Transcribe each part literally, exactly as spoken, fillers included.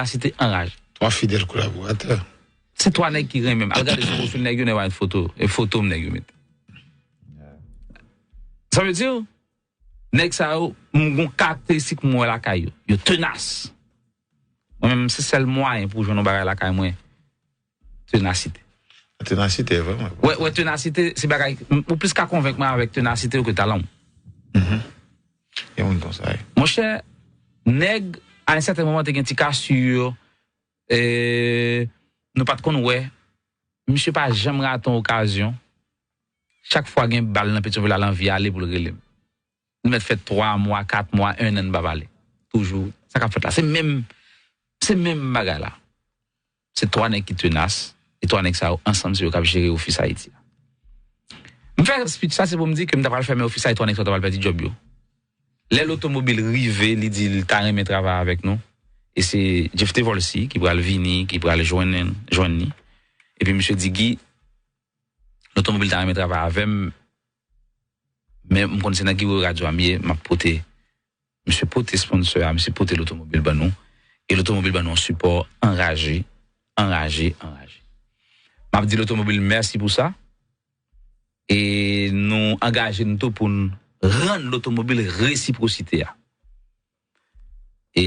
tenasite, anraje. Twa fidèl kolaboratè. Se twa nèg ki renmen m. Al gade sou pwofil nèg yo, nèg yo met foto. E foto m nèg yo met. Sa vle di, nèg sa yo, m gon karakteristik mwen wè lakay yo. Yo tenas. Mwen menm, se sèl mwayen pou jwenn yon bagay lakay mwen, tenasite. Tenasite, vrèman. Wè, wè, tenasite, se bagay, m- ou plis ka konvenk mwen avèk tenasite ou ke talan w. Mhm. Gen moun konsa, wi. Monchè, nèg, a yon sèten moman, te gen ti ka si yo, e, nou pa t konn wè. Misye pa janm rate yon okazyon. Chak fwa gen bal nan Petyonvil, l anvi ale pou l rele m. Nou mèt fè twa mwa, kat mwa, en an, n pa pale. Toujou, sa k ap fèt la? Se menm, se menm bagay la. Se twa nèg ki tenas, e twa nèg sa yo ansanm, se yo k ap jere Ofis Ayiti a. M fè speech sa, se pou m di ke m ta pral fèmen Ofis Ayiti, twa nèg sa yo ta pral pèdi djòb yo. Lè Lotomobil rive, li di li ta renmen travay avèk nou. E se Jeff Tevolsi ki pral vini, ki pral jwenn, jwenn li. Epi misye di, Guy, Lotomobil ta renmen travay avè m, men m konn se nan Guy Wewe Radio a m ye, m ap pote, misye pote sponsor a, misye pote Lotomobil ban nou, e Lotomobil ban nou yon sipò anraje, anraje, anraje. M ap di Lotomobil mèsi pou sa, e nou angaje n tou pou n rann Lotomobil resipwosite a. E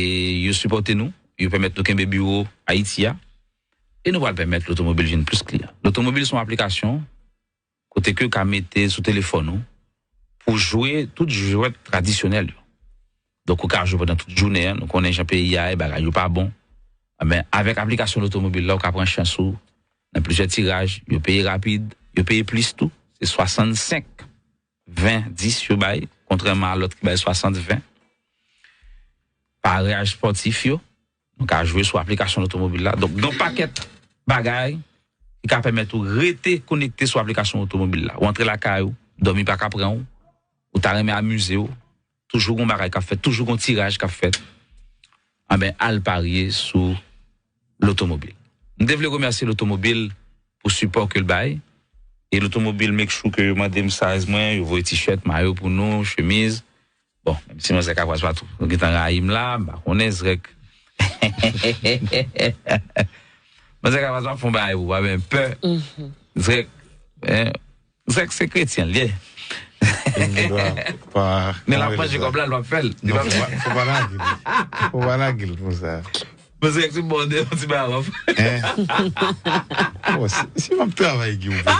yo sipòte nou, yo pèmèt nou kenbe biwo Ayiti a, e nou pral pèmèt Lotomobil jwenn plis kliyan. Lotomobil se yon aplikasyon kote ke w ka mete sou telefòn ou pou jwe tout jwèt tradisyonèl yo. Donk, ou ka jwe pandan tout jounen an. Nou konnen jan peyi a ye, bagay yo pa bon. Enben, avèk aplikasyon Lotomobil la, ou ka pran chans ou nan plizyè tiraj. Yo peye rapid, yo peye plis tou. Se swasannsenk ven dis yo bay, kontrèman a lòt ki bay swasant ven. Parèj espòtif yo, nou ka jwe sou aplikasyon Lotomobil la. Donk, gen yon pakèt bagay ki ka pèmèt ou rete konekte sou aplikasyon Lotomobil la. Ou antre lakay ou, dòmi pa ka pran ou, ou ta renmen amize w, toujou gon bagay k ap fèt, toujou gon tiraj k ap fèt. Anben, al parye sou Lotomobil. M te vle remèsye Lotomobil pou sipò ke l bay. E Lotomobil make sure ke yo mande m size mwen, yo voye t-shirt, mayo pou nou, chemiz. Bon, menm si manzè Kapraz pa tou gentan rayi m la, m pa konnen, Zrèk. Manzè Kapraz pa fè yon bagay pou ou, pa byen pè. Zrèk, eh, Zrèk se kretyen l ye. Li gen dwa pa Men l ap manje kòb la, l p ap fè l. Non, fò pa, fò pa lage l. Fò pa lage l konsa. Mwen se yon ti bòdè, yon ti bagay w ap fè. Bon, si, si m ap travay, Guy, ou